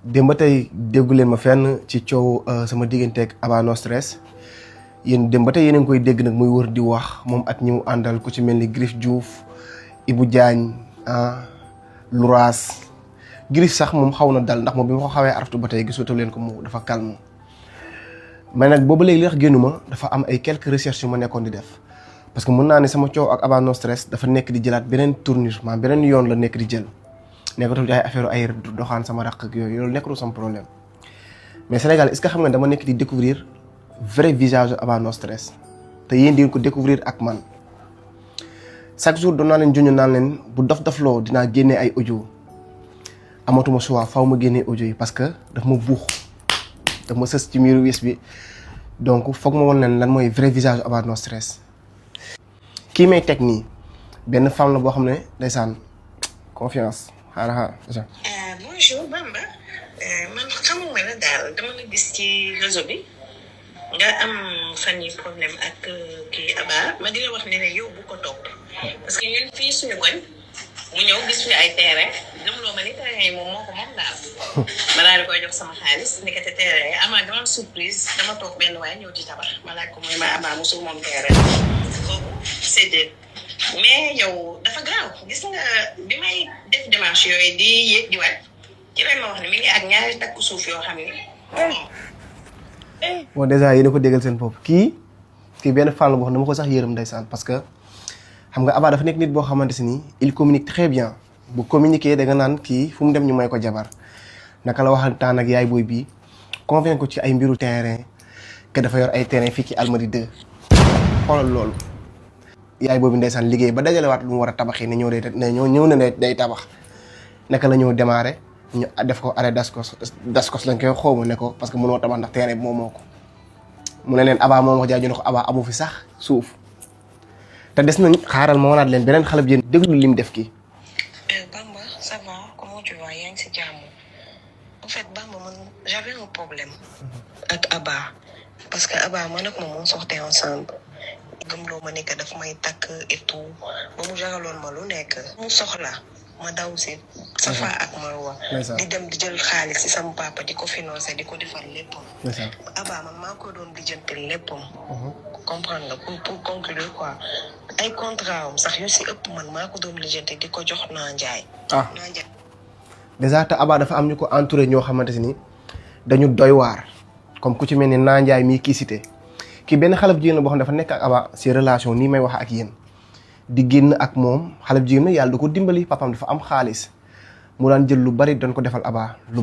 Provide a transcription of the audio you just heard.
démb ba tey déggu leen ma fenn ci coow sama digganteeg Aba No Stress yéen démb ba tey yéen a ngi koy dégg nag muy wër di wax moom ak ñi mu àndal ku ci mel ni Griff Diouf Ibou Diagne Louraas Griff sax moom xaw na dal ndax moom bi ma ko xawee araftu ba tey gisatu leen ko mu dafa calme mais nag boobu léegi li tax génnu ma dafa am ay quelques recherches yu ma nekkoon di def parce que mën naa ne sama coow ak Aba No Stress dafa nekk di jëlaat beneen tournure maanaam beneen yoon la nekk di jël nekkatul ay affaire ay doxaan sama raq ak yooyu loolu nekkatul sama problème mais Sénégal est-ce que xam nga dama nekk di découvrir vrai visage Aba No Stress te yéen di ko découvrir ak man chaque jour doon naa leen junj naan leen bu dof-dofloo dinaa génnee ay audio amatuma choix faw ma génnee audio yi parce que daf ma buux daf ma sës ci miiru wis bi donc foog ma won leen lan mooy vrai visage Aba No Stress. kii may teg nii benn femme la boo xam ne ndeysaan confiance bonjour Bamba man xamuma la daal dama la gis ci réseau bi nga am fan yi problème ak kii Aba ma di la wax ne ne yow bu ko topp parce que ñun fii suñu koñ mu ñëw gis fi ay terrain gëmloo ma ni terrain yi moom moo ko moom daal ma daal di koy jox sama xaalis nekkate terrain yi ama dama surprise dama toog benn waaye ñëw di tabax ma laaj ko mooy ma Aba mosul moom terrain kooku c'est mais yow dafa graaw gis nga bi may def démarche yooyu di yéeg di wàcc ci lañ ma wax ne mi ngi ak ñaari takku suuf yoo xam ne bon déjà yéen a ko déggal seen bopp kii benn fànn boo xam ne dama ko sax yërëm ndeysaan parce que xam nga Aba dafa nekk nit boo xamante si ni il communique très bien bu communiquer da nga naan kii fu mu dem ñu may ko jabar naka la waxtaan ak yaay booy bii convaincre ko ci ay mbiru terrain que dafa yor ay terrain fii ci Almadies 2 xoolal loolu yaay boobu ndeysaan liggéey ba dajalewaat lu mu war a tabaxee ne ñëw na day tabax naka la ñëw démarré ñu def ko arrêt daskos lañ koy xawma ne ko parce que mënoo tabax ndax terrain bi moom moo ko mu ne leen Aba moom wax jaaju ne ko Aba amu fi sax suuf te des nañ xaaral ma wanaat leen beneen xale bi yéen déglu li mu def kii. Bamba ça va comment tu vas yaa ngi si jàmm en fait Bamba man j'avais un problème ak Aba parce que Aba man ak moom on sortait ensemble gëmloo ma nekk daf may takk et tout ba mu jagaloon ma lu nekk mu soxla ma daw si Safa ak Marwa di dem di jël xaalis si sama papa di ko financer di ko defar léppam Aba man maa ko doon lijjantil léppam comprendre nga pour conclure quoi ay contrat am sax yu si ëpp man maa ko doon lijjanti di ko jox naa njaay déjà te Aba dafa am ñu ko entouré ñoo xamante ni dañu doy waar comme ku ci mel ni naa njaay mii kii cité kii benn xale bu jigéen la boo xam ne dafa nekk ak Aba si relation nii may wax ak yéen di génn ak moom xale bu jigéen la yàlla da ko dimbali papaam dafa am xaalis mu daan jël lu bari doon ko defal Aba lu